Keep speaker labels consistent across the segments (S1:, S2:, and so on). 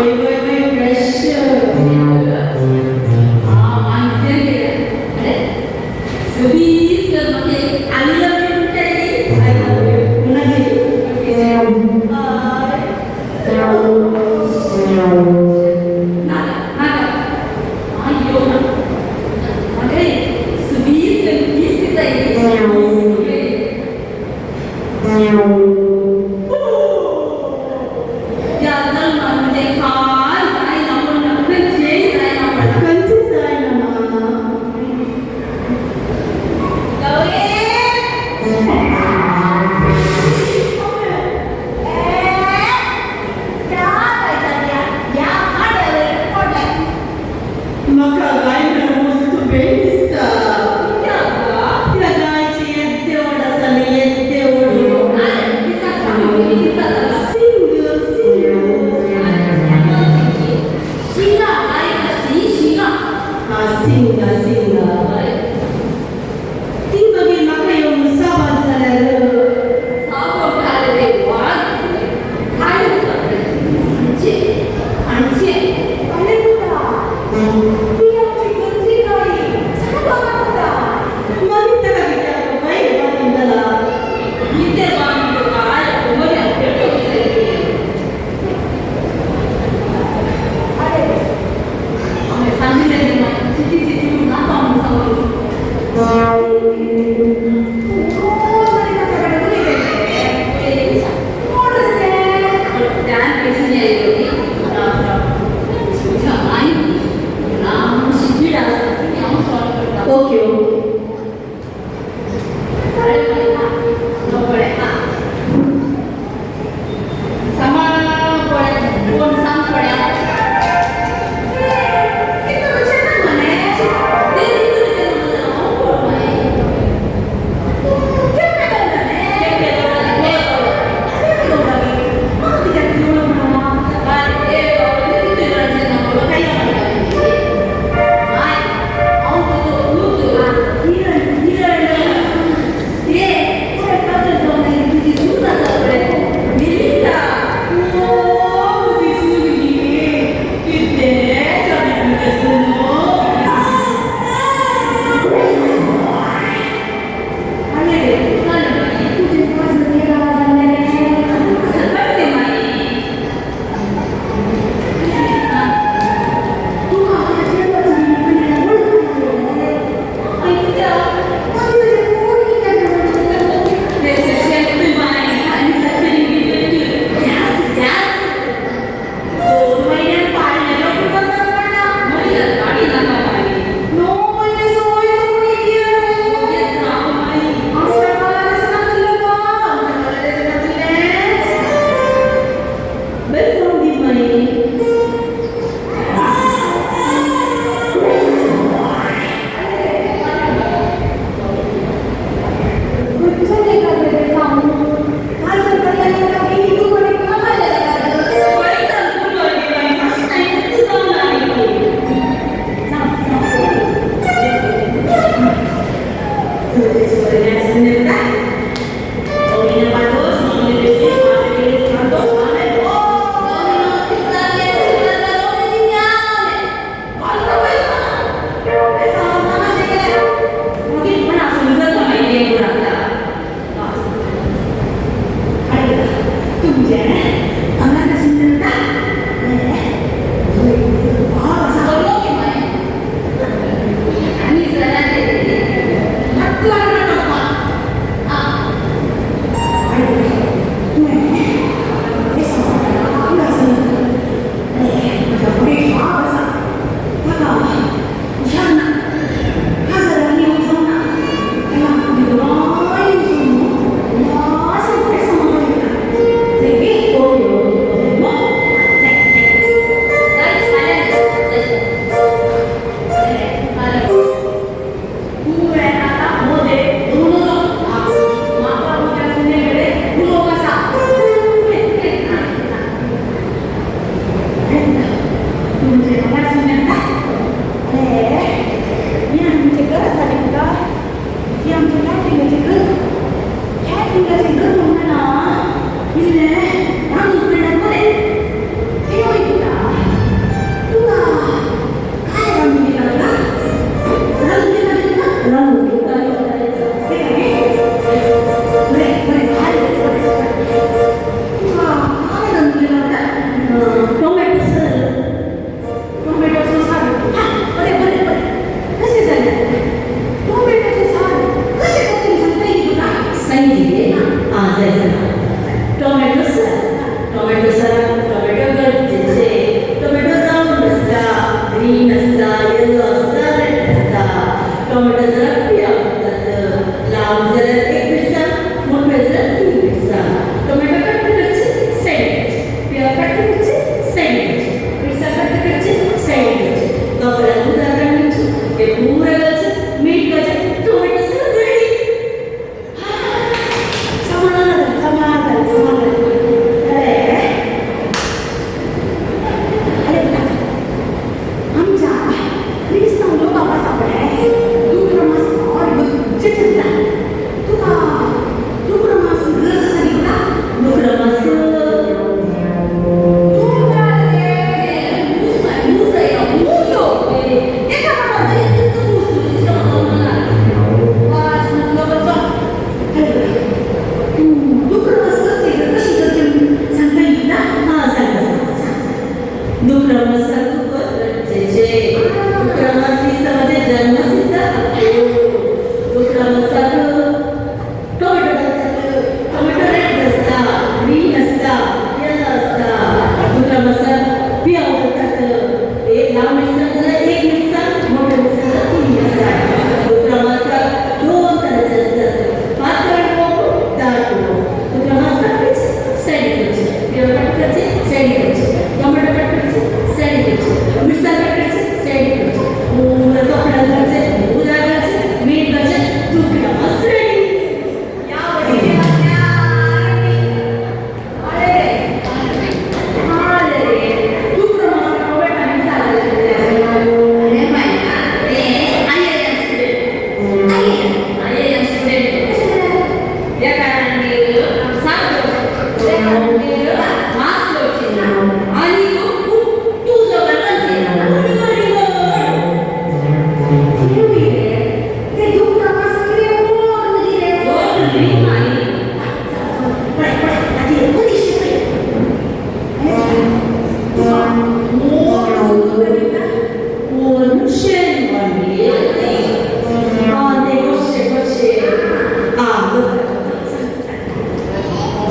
S1: वय वय वय फ्रेश.
S2: आं, मानतें गेलें. अरे सोबीत कर म्हाका एक I love you म्हणटाय न्ही.
S1: I love you. म्हणा.
S2: बाय. नाका नाका, हांव येवना. म्हाका एक सोबीत कर किस दिताय न्ही. या जल्मान म्हणजे खास.
S1: ग्रीन आसता, येलो आसता, रेड आसता. टोमॅटो जाल्यार पियाव घालतात. लांब जाल्यार एक मिरसांग, मोठे जाल्यार तीन मिरसांग. टोमॅटो कट करचे, साईड करचे. पियाव कट करचे, साईड करचे. मिरसांग कट करचे, साईड करचे. तोपऱ्यात उदक काडून हे पुरा घालचे, मीठ घालचे, टोमॅटो सगळं रेडी.
S3: समाधान, समाधान, समाधान. अरे अरे, आमच्या क्रिस्तांव लोक आसा पळय, दुकरा मास और गच्च चलता. तुका दुकरा मास गरज आसा न्ही?
S1: दुकरा मास.
S3: तू दुकरा मास करते कशी करते सांगता येईल ना?
S1: हां, सांगा सांगा. दुकरा मास खूप गरजेचे. दुकरा मास क्रिस्तावाचे जन्मसिद्ध हक्क. दुकरा मासाक टोमॅटो घालतात. टोमॅटो रेड आसता, ग्रीन आसता, येलो आसता. दुकरा मासाक पियाव घालतात. एक लांब मिरसांग जाल्यार एक मिरसांग, मोठे मिरसांग जाल्यार तीन मिरसांग. दुकरा मासाक दोन तरांचे आसतात, पातळ मोव, दाट मोव. दुकरा मास काडपाचे, सायड करचे. पियाव कट करचे, सायड करचे. टोमॅटो कट करचे, सायड करचे. मिरसांग कट करचे, सायड करचे. पुरा कपडा घालचे, उदक घालचे, मीठ घालचे. दुकरा मास रेडी.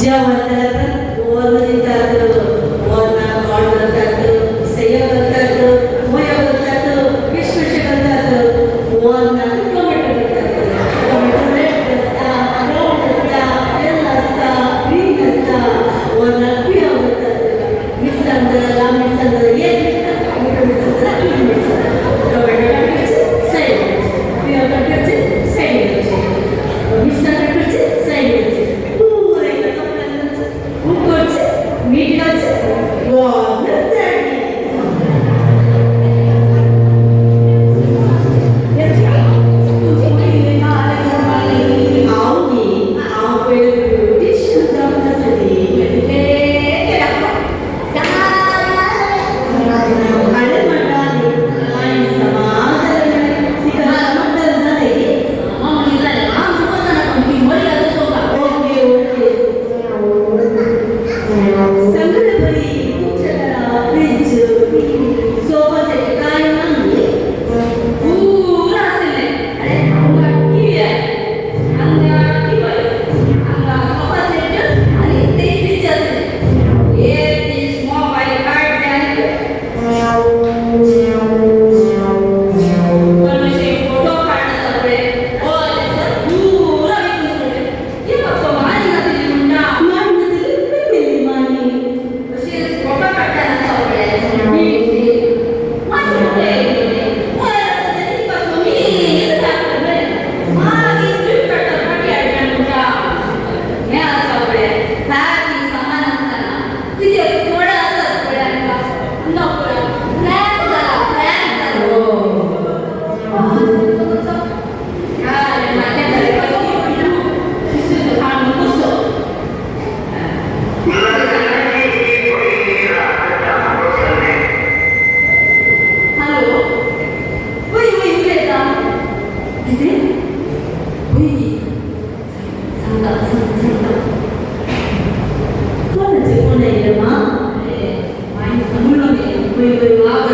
S1: जेवण जाल्यार पण वर्ण दितात. वर्णाक गोड घालतात, सय घालतात, मोयो घालतात, किशमिश घालतात. वर्णाक टोमॅटो घालतात. टोमॅटो रेड आसता, ब्राउन आसता, येलो आसता, ग्रीन आसता. वर्णाक पियाव घालतात. मिरसांग जाल्यार लांब मिरसांग जाल्यार एक मिरसांग, मोठे मिरसांग जाल्यार तीन मिरसांग. टोमॅटो कट करचे, साईड करचे. पियाव कट करचे, साईड करचे. मिरसांग कट करचे, साईड करचे. पुरे उकडचे, मीठ घालचे, वर्ण रेडी. हांव न्ही, हांव पयलें ब्युटिशियन जावंक आसली. अरे म्हणटाली कांय समाज तिका समाधान जालें की. ओके ओके, सगळं बरी. तुमच्या घरा फ्रीज, सोफा सेट काय ना न्ही? मान्य दिली, दिली मान्य.
S2: हॅलो, वय वय, उलयता. कितें? वय, सांगता सांगता.
S1: कोणाचे फोन आयले मा?
S2: मागीर सांगून.
S1: वय वय.